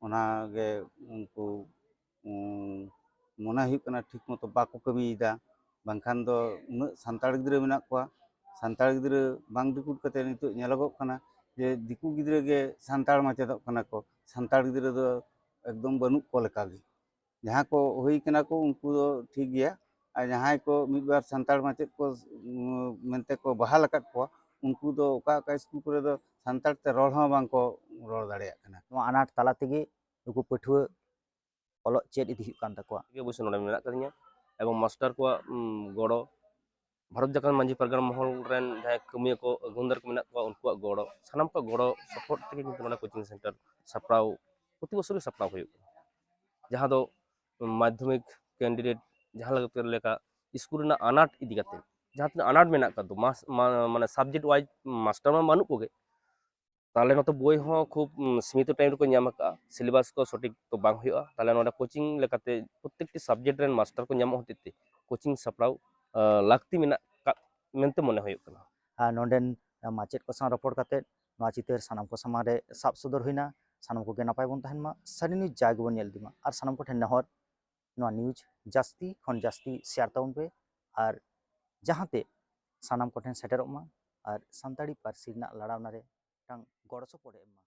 ᱚᱱᱟᱜᱮ ᱩᱱᱠᱩ, ᱩᱢ, ᱢᱚᱱᱮ ᱦᱩᱭᱩᱜ ᱠᱟᱱᱟ ᱴᱷᱤᱠ ᱢᱚᱛᱚ ᱵᱟᱠᱚ ᱠᱟᱹᱢᱤᱭᱮᱫᱟ, ᱵᱟᱝᱠᱷᱟᱱ ᱫᱚ ᱩᱱᱟᱹᱜ ᱥᱟᱱᱛᱟᱲ ᱜᱤᱫᱽᱨᱟᱹ ᱢᱮᱱᱟᱜ ᱠᱚᱣᱟ, ᱥᱟᱱᱛᱟᱲ ᱜᱤᱫᱽᱨᱟᱹ ᱵᱟᱝ ᱨᱤᱠᱨᱩᱴ ᱠᱟᱛᱮ ᱱᱤᱛᱚᱜ ᱧᱮᱞᱚᱜᱚᱜ ᱠᱟᱱᱟ ᱡᱮ ᱫᱤᱠᱩ ᱜᱤᱫᱽᱨᱟᱹ ᱜᱮ ᱥᱟᱱᱛᱟᱲ ᱢᱟᱪᱮᱫᱚᱜ ᱠᱟᱱᱟ ᱠᱚ, ᱥᱟᱱᱛᱟᱲ ᱜᱤᱫᱽᱨᱟᱹ ᱫᱚ ᱮᱠᱫᱚᱢ ᱵᱟᱹᱱᱩᱜ ᱠᱚ ᱞᱮᱠᱟᱜᱮ᱾ ᱡᱟᱦᱟᱸ ᱠᱚ ᱦᱩᱭ ᱠᱟᱱᱟ ᱠᱚ ᱩᱱᱠᱩ ᱫᱚ ᱴᱷᱤᱠ ᱜᱮᱭᱟ, ᱟᱨ ᱡᱟᱦᱟᱸᱭ ᱠᱚ ᱢᱤᱫ ᱵᱟᱨ ᱥᱟᱱᱛᱟᱲ ᱢᱟᱪᱮᱫ ᱠᱚ ᱩᱸ, ᱢᱮᱱᱛᱮ ᱠᱚ ᱵᱟᱦᱟᱞ ᱟᱠᱟᱫ ᱠᱚᱣᱟ, ᱩᱱᱠᱩ ᱫᱚ ᱚᱠᱟ ᱚᱠᱟ ᱥᱠᱩᱞ ᱠᱚᱨᱮ ᱫᱚ ᱥᱟᱱᱛᱟᱲ ᱛᱮ ᱨᱚᱲ ᱦᱚᱸ ᱵᱟᱝ ᱠᱚ ᱨᱚᱲ ᱫᱟᱲᱮᱭᱟᱜ ᱠᱟᱱᱟ᱾ ᱱᱚᱣᱟ ᱟᱱᱟᱴ ᱛᱟᱞᱟ ᱛᱮᱜᱮ ᱱᱩᱠᱩ ᱯᱟᱹᱴᱷᱩᱣᱟᱹ ᱚᱞᱚᱜ ᱪᱮᱫ ᱤᱫᱤ ᱦᱩᱭᱩᱜ ᱠᱟᱱ ᱛᱟᱠᱚᱣᱟ᱾ ᱜᱮ ᱚᱵᱚᱥᱥᱳᱭ ᱱᱚᱰᱮ ᱢᱮᱱᱟᱜ ᱟᱠᱟᱫᱤᱧᱟ ᱮᱵᱚᱝ ᱢᱟᱥᱴᱟᱨ ᱠᱚᱣᱟᱜ ᱩᱢ, ᱜᱚᱲᱚ, ᱵᱷᱟᱨᱚᱛ ᱡᱟᱠᱟᱛ ᱢᱟᱹᱡᱷᱤ ᱯᱟᱨᱜᱟᱱᱟ ᱢᱚᱦᱚᱞ ᱨᱮᱱ ᱡᱟᱦᱟᱸᱭ ᱠᱟᱹᱢᱤᱭᱟᱹ ᱠᱚ ᱟᱹᱜᱩᱱᱫᱟᱨ ᱠᱚ ᱢᱮᱱᱟᱜ ᱠᱚᱣᱟ, ᱩᱱᱠᱩᱣᱟᱜ ᱜᱚᱲᱚ, ᱥᱟᱱᱟᱢ ᱠᱚᱣᱟᱜ ᱜᱚᱲᱚ ᱥᱚᱯᱚᱦᱚᱫ ᱛᱮᱜᱮ ᱠᱤᱱᱛᱩ ᱱᱚᱰᱮ ᱠᱳᱪᱤᱝ ᱥᱮᱱᱴᱟᱨ ᱥᱟᱯᱲᱟᱣ ᱯᱨᱚᱛᱤ ᱵᱚᱪᱷᱚᱨ ᱜᱮ ᱥᱟᱯᱲᱟᱣ ᱦᱩᱭᱩᱜ ᱠᱟᱱᱟ, ᱡᱟᱦᱟᱸ ᱫᱚ ᱢᱟᱫᱽᱫᱷᱚᱢᱤᱠ ᱠᱮᱱᱰᱤᱰᱮᱴ ᱡᱟᱦᱟᱸ ᱞᱮᱠᱟ ᱞᱮᱠᱟ ᱥᱠᱩᱞ ᱨᱮᱱᱟᱜ ᱟᱱᱟᱴ ᱤᱫᱤ ᱠᱟᱛᱮ, ᱡᱟᱦᱟᱸ ᱛᱤᱱᱟᱹᱜ ᱟᱱᱟᱴ ᱢᱮᱱᱟᱜ ᱟᱠᱟᱫ ᱫᱚ ᱢᱟᱥ-, ᱢᱟ-, ᱢᱟᱱᱮ ᱥᱟᱵᱡᱮᱠᱴ ᱣᱟᱭᱤᱡ ᱢᱟᱥᱴᱟᱨ ᱢᱟ ᱵᱟᱹᱱᱩᱜ ᱠᱚᱜᱮ, ᱛᱟᱦᱚᱞᱮ ᱱᱚᱛᱮ ᱵᱳᱭ ᱦᱚᱸ ᱠᱷᱩᱵ ᱩᱢ, ᱥᱤᱢᱤᱛᱚ ᱴᱟᱭᱤᱢ ᱨᱮᱠᱚ ᱧᱟᱢ ᱟᱠᱟᱫᱼᱟ, ᱥᱤᱞᱮᱵᱟᱥ ᱠᱚ ᱥᱚᱴᱷᱤᱠ ᱛᱚ ᱵᱟᱝ ᱦᱩᱭᱩᱜᱼᱟ, ᱛᱟᱦᱚᱞᱮ ᱱᱚᱰᱮ ᱠᱳᱪᱤᱝ ᱞᱮᱠᱟᱛᱮ ᱯᱨᱚᱛᱛᱮᱠᱴᱤ ᱥᱟᱵᱡᱮᱠᱴ ᱨᱮᱱ ᱢᱟᱥᱴᱟᱨ ᱠᱚ ᱧᱟᱢᱚᱜ ᱦᱚᱛᱮᱡ ᱛᱮ ᱠᱳᱪᱤᱝ ᱥᱟᱯᱲᱟᱣ ᱟ, ᱞᱟᱹᱠᱛᱤ ᱢᱮᱱᱟᱜ ᱟᱠᱟᱫ ᱢᱮᱱᱛᱮ ᱢᱚᱱᱮ ᱦᱩᱭᱩᱜ ᱠᱟᱱᱟ᱾ ᱟᱨ ᱱᱚᱰᱮᱱ ᱢᱟᱪᱮᱫ ᱠᱚ ᱥᱟᱶ ᱨᱚᱯᱚᱲ ᱠᱟᱛᱮ ᱱᱚᱣᱟ ᱪᱤᱛᱟᱹᱨ ᱥᱟᱱᱟᱢ ᱠᱚ ᱥᱟᱢᱟᱝ ᱨᱮ ᱥᱟᱵ ᱥᱚᱫᱚᱨ ᱦᱩᱭᱱᱟ᱾ ᱥᱟᱱᱟᱢ ᱠᱚᱜᱮ ᱱᱟᱯᱟᱭ ᱵᱚᱱ ᱛᱟᱦᱮᱱ ᱢᱟ, ᱥᱟᱹᱨᱤ ᱱᱤᱭᱩᱡᱽ ᱡᱟ ᱜᱮᱵᱚᱱ ᱧᱮᱞ ᱤᱫᱤ ᱢᱟ, ᱟᱨ ᱥᱟᱱᱟᱢ ᱠᱚᱴᱷᱮᱱ ᱱᱮᱦᱚᱨ, ᱱᱚᱣᱟ ᱱᱤᱭᱩᱡᱽ ᱡᱟᱹᱥᱛᱤ ᱠᱷᱚᱱ ᱡᱟᱹᱥᱛᱤ ᱥᱮᱭᱟᱨ ᱛᱟᱵᱚᱱ ᱯᱮ, ᱟᱨ ᱡᱟᱦᱟᱸᱛᱮ ᱥᱟᱱᱟᱢ ᱠᱚᱴᱷᱮᱱ ᱥᱮᱴᱮᱨᱚᱜ ᱢᱟ ᱟᱨ ᱥᱟᱱᱛᱟᱲᱤ ᱯᱟᱹᱨᱥᱤ ᱨᱮᱱᱟᱜ ᱞᱟᱲᱟᱣᱱᱟ ᱨᱮ ᱢᱤᱫᱴᱟᱝ ᱜᱚᱲᱚ ᱥᱚᱯᱚᱦᱚᱫ ᱮ ᱮᱢ ᱢᱟ᱾